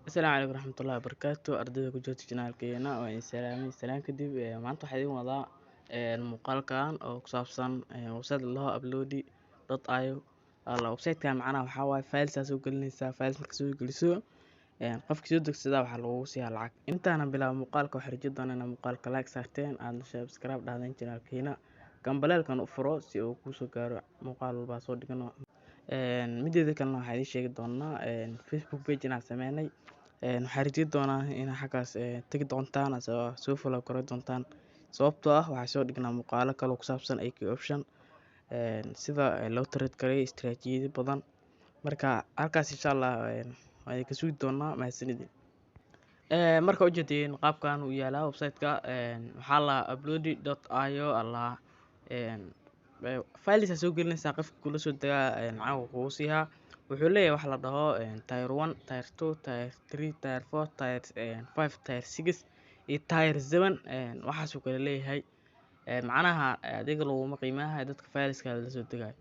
Asalaamu calaykum waraxmatullaahi wabarakaatu. Ardayda ku jirta channelkeena waa idin salaamay. Salaan kadib, maanta waxaa idin wadaa muuqaalkan oo ku saabsan website la dhaho uploady.io. Alla website-kan macnaha waxaa waaye files aa soo gelinaysaa. Files marka soo geliso, qofki soo degsadaa waxaa lagugu siiyaa lacag. Intaana bilaabo muuqaalka, waxaan rajo doonaa inaad muuqaalka like saarteen, aadna subscribe dhahdeen channelkeena, gambaleelkan u furo si uu kuusoo gaaro muuqaal walbaa soo dhigano. Mideeda kalena, waxaa idiin sheegi doonaa Facebook page inaan sameynay. Waxaan rajeyn doonaa inaad xaggaas tegi doontaan, soo follow gareyn doontaan, sababtoo ah waxaa soo dhignaa muuqaalo kale oo ku saabsan IQ Option, sida loo trade gareeyo, istiraatiijiyado badan. Marka halkaas insha Allah waan idinka sugi doonaa. Mahadsanidin. Marka ujeedin qaabkan uu yaalaa website-ka, waxaa la uploady.io alla files aa soo gelinaysaa, qofka kula soo degaa lacag uu kugu siiyaa. Wuxuu leeyahay wax la dhaho tier 1, tier 2, tier 3, tier 4, tier 5, tier 6 iyo tier 7. Waxaasuu kala leeyahay. Macnaha adiga laguma qiimaha dadka fileska la soo degayo.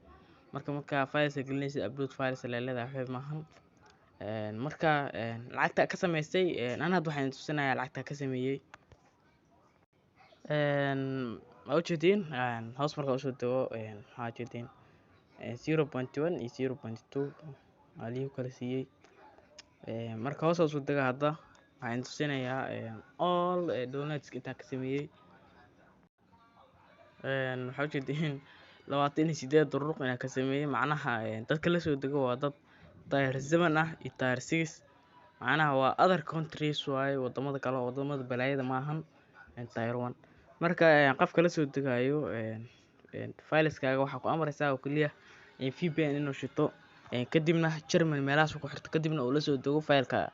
Marka files gelinaysid, upload files la leedahay, waxba maahan. Marka lacagta ka samaystay, ana hadda waxaan tusinayaa lacagta ka sameeyey. Waa ujeediin, hoos marka usoo dego, waxaa ujeediin 0.1 iyo 0.2 waa liigu kala siiyey. Marka hoos usoo dega, hadda waxaan tusinayaa all downloads intaan ka sameeyey. Waxaa ujeediin 28 duruq inaan ka sameeyey. Macnaha dadka la soo dego waa dad tier 7 ah iyo tier 6, macnaha waa other countries waaye, wadamada kale, wadamada balaayada maahan tier 1. Marka qofka la soo degayo fileskaga, waxaa ku amraysaa oo keliya VPN inuu shito, kadibna Germany meelahaas ku xirto, kadibna uu la soo dego fileka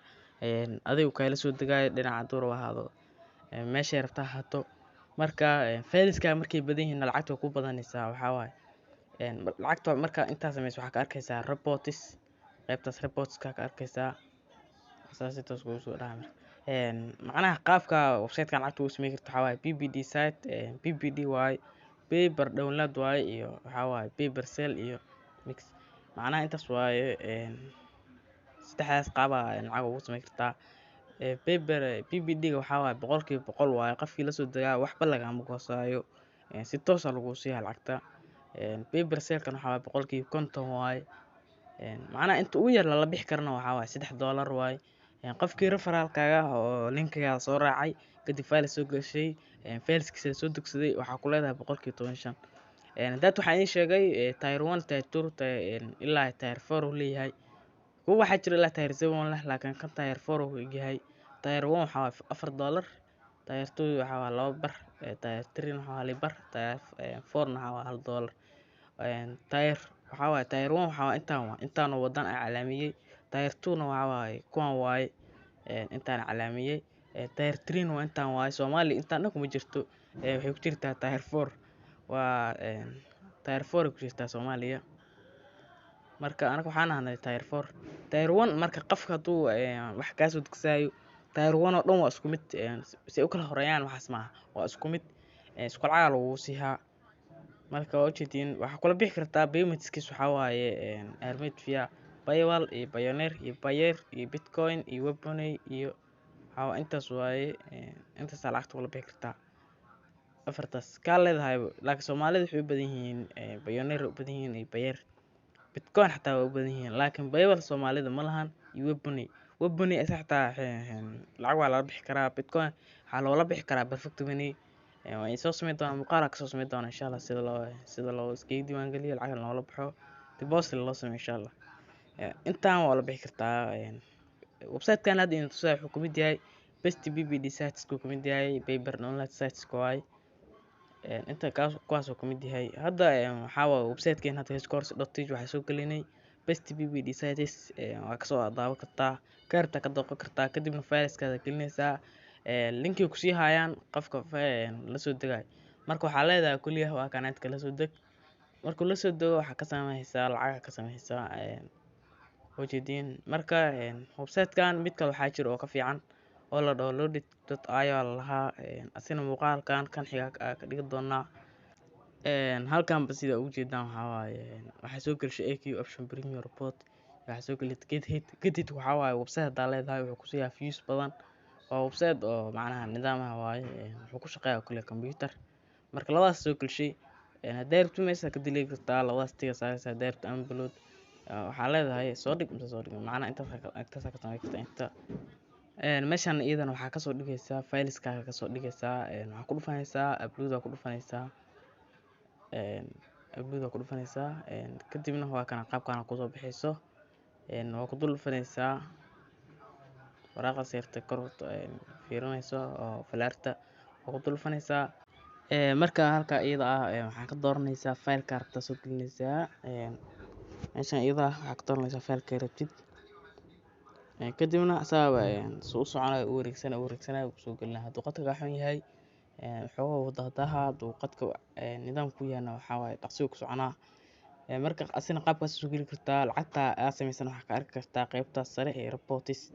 adiga kala soo degayo dhinaca hadduu rabo ha ahaado, meeshay rabto ha ahaato. Marka fileska markay badan yihiin, lacagta way ku badanaysaa. Waxaa waaye lacagta marka intaa sameyso, waxaa ka arkaysaa reports, qaybtaas reportska ka arkaysaa, saas toos kugu soo dhacay. Marka macnaha qaabka website-kan lacagta ugu sameyn karto waxaa waaye PPD site, PPD waaye, pay per download waaye, iyo waxaa waaye pay per sale iyo mix. Macnaha intaas waaye, saddexdaas qaab aa lacag ugu sameyn kartaa. Pay per PPD ga waxaa waaye 100% waaye, qofkii lasoo degaa waxba lagama goosaayo, si toos ah laguu siiyaa lacagta. Pay per sale-kan waxaa waaye 50% waaye. Macnaha inta ugu yar lala bixi karana waxaa waaye $3 waaye. Qofkii referral-kaaga oo linkigaada soo raacay, kadib file soo gashay, fileskiisa soo degsaday, waxaa ku leedahay 15%. Hadaad waxaan idiin sheegay tier 1, tier 2 ilaa tier 4 uu leeyahay. Kuwa waxaa jira ilaa tier 7 leh, laakiin kan tier 4 uu yahay. Tier 1 waxaa waaye $4, tier 2 waxaa waaye laba bar, tier 3 waxaa waaye bar, tier 4 waxaa waaye $1. Tier waxaa waaye tier 1 waxaa waaye intaan waa intaan oo wadan aan calaamiyey. Tier 2 na waxaa waaye kuwan waaye, intaan calaamiyey. Tier 3 na waa intaan waaye. Soomaaliya intaan dhan kuma jirto, waxay ku jirtaa tier 4, waa tier 4 ay ku jirtaa Soomaaliya. Marka anaga waxaan ahnay tier 4. Tier 1 marka qofka hadduu wax kaa soo degsaayo, tier 1 oo dhan waa isku mid, si ay u kala horeeyaan waxaas maaha, waa isku mid, isku lacag aa lagugu siiyaa. Marka waa ujeediin, waxaa kula bixi kartaa paymentskiis waxaa waaye Hermit via PayPal iyo Payoneer iyo Payeer iyo Bitcoin iyo WebMoney iyo waxaa waaye intaas waaye. Intaasaa lacagta kula bixi kartaa, afartaas kaa leedahay. Laakiin Soomaalida waxay u badan yihiin Payoneer u badan yihiin iyo Payeer, Bitcoin xataa waa u badan yihiin, laakiin PayPal Soomaalida ma lahan iyo WebMoney. WebMoney isa xataa lacag waa lala bixi karaa. Bitcoin waxaa loola bixi karaa Perfect Money. Waan soo sameyn doonaa muuqaal, kasoo sameyn doonaa insha Allah, sida loo iskaga diiwaangeliyo, lacag loola baxo, deposit loo sameeyo insha Allah. Intaan waa la bixi kartaa. Website-kan hadda idin tusaaya wuxuu kamid yahay best PPD sites kuu kamid yahay, pay per download sites waaye, inta kaas kuwaas uu kamid yahay. Hadda waxaa waaye website-keen hadda hcourse.tech waxaa soo gelinay best PPD sites. Waa kasoo daawan kartaa, ka rabtaa ka dooqan kartaa, kadibna fileskaada gelinaysaa, linkii kusii hayaan qofka lasoo degayo. Marka waxaa leedahay kuliya waa kanaadka lasoo deg. Markuu lasoo dego, waxaa ka sameysaa lacag ka sameysaa ujeediin. Marka website-kan mid kale waxaa jira oo ka fiican oo la dhaho loaded.io la lahaa. Asina muuqaalkan kan xiga ka dhigi doonaa. Halkanba sida ugu jeedaan waxaa waaye waxaa soo gelshay IQ Option Premium report. Waxaa soo gelin Github. Github waxaa waaye website hadaa leedahay, wuxuu kusiiyaa views badan. Waa website oo macnaha nidaam ah waaye, wuxuu ku shaqeeyaa oo kaliya computer. Marka labadaas soo gelshay, haddaa rabtid meesha ka delete kartaa, labadaas tick saaraysa. Haddaa rabtid upload, waxaa leedahay soo dhig mise soo dhig, macnaha intaas ka samayn kartaa. Inta meeshan iyadana waxaa kasoo dhigaysaa fileska kasoo dhigaysaa. Waxaa ku dhufanaysaa upload aa ku dhufanaysaa, upload aa ku dhufanaysaa. Kadibna waa kana qaabkan kusoo bixayso. Waa ku dul dhufanaysaa waraaqaas yarta kor fiirinayso oo falaarta waa ku dul dhufanaysaa. Marka halka iyada ah waxaa ka dooranaysaa fileka rabta soo gelinaysaa. Meeshan iyada ah waxaa ka dooranaysaa fileka rabtid. Kadibna asaga suu u soconayo, u wareegsanayo, u wareegsanayo, kusoo gelinaya. Hadduu qadka kaa xun yahay, xoogaa wuu daahdaha. Hadduu qadka nidaam ku yahayna, waxaa waaye dhaqsi ku soconaa. Marka asina qaabkaas soo geli kartaa. Lacagta aad samaysan waxaa ka arki kartaa qaybta sare ee reports.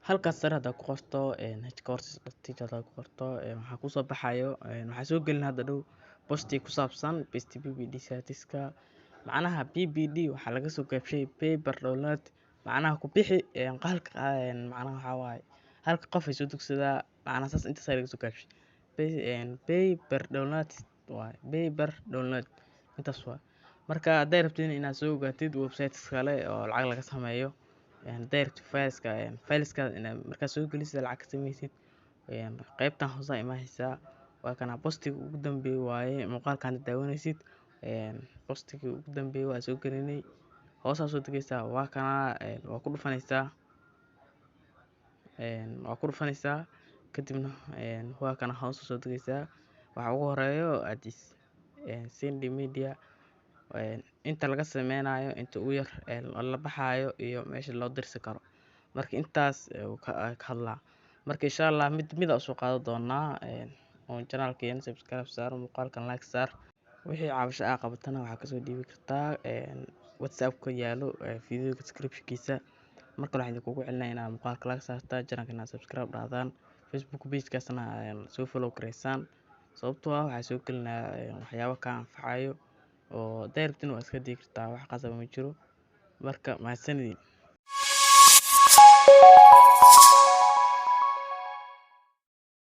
Halkaas sare haddaa ku qorto hcourses.tech haddaa ku qorto, waxaa kusoo baxayo. Waxaa soo gelin hadda dhow posti ku saabsan best PPD siteska. Macnaha PPD waxaa laga soo gaabshay pay per download, macnaha ku bixi halka, macnaha waxaa waaye halka qof ay soo dugsadaa, macnaha saas intaas laga soo gaabshay. Pay per download waaye, pay per download intaas waaye. Marka hadday rabtid inaad soo ogaatid websites kale oo lacag laga sameeyo, hadday rabtid fileska inaad markaad soo gelisid lacag ka sameysid, qaybtan hoose aa imaanaysaa. Waa kana postiga ugu dambeeyay waaye muuqaalkan daawanaysid. Postiga ugu dambeeyay waa soo gelinay, hoosaa soo degaysaa. Waa kana, waa ku dhufanaysaa, waa ku dhufanaysaa. Kadibna waa kana, hoos soo degaysaa. Waxaa ugu horeeyo Addis Send Media, inta laga sameynayo, inta ugu yar la baxaayo iyo meesha loo dirsan karo. Marka intaas ka hadlaa. Marka insha Allah mid mid aa usoo qaadan doonaa. Oo channelkeena subscribe saar, muuqaalkan like saar. Wixii cabasho aa qabatana waxaa kasoo dhiibi kartaa WhatsApp-ka yaalo videoga description-kiisa. Marka waxaan idinkugu celinaya inaad muuqaalka like saartaan, channelka inaad subscribe dhahdaan, Facebook page-kaasna soo follow gareysaan, sababtoo ah waxaa soo gelinayaa waxyaabo kaa anfacayo oo hadday rabtin waa iska digi kartaa, wax qasab ma jiro. Marka mahadsanidin.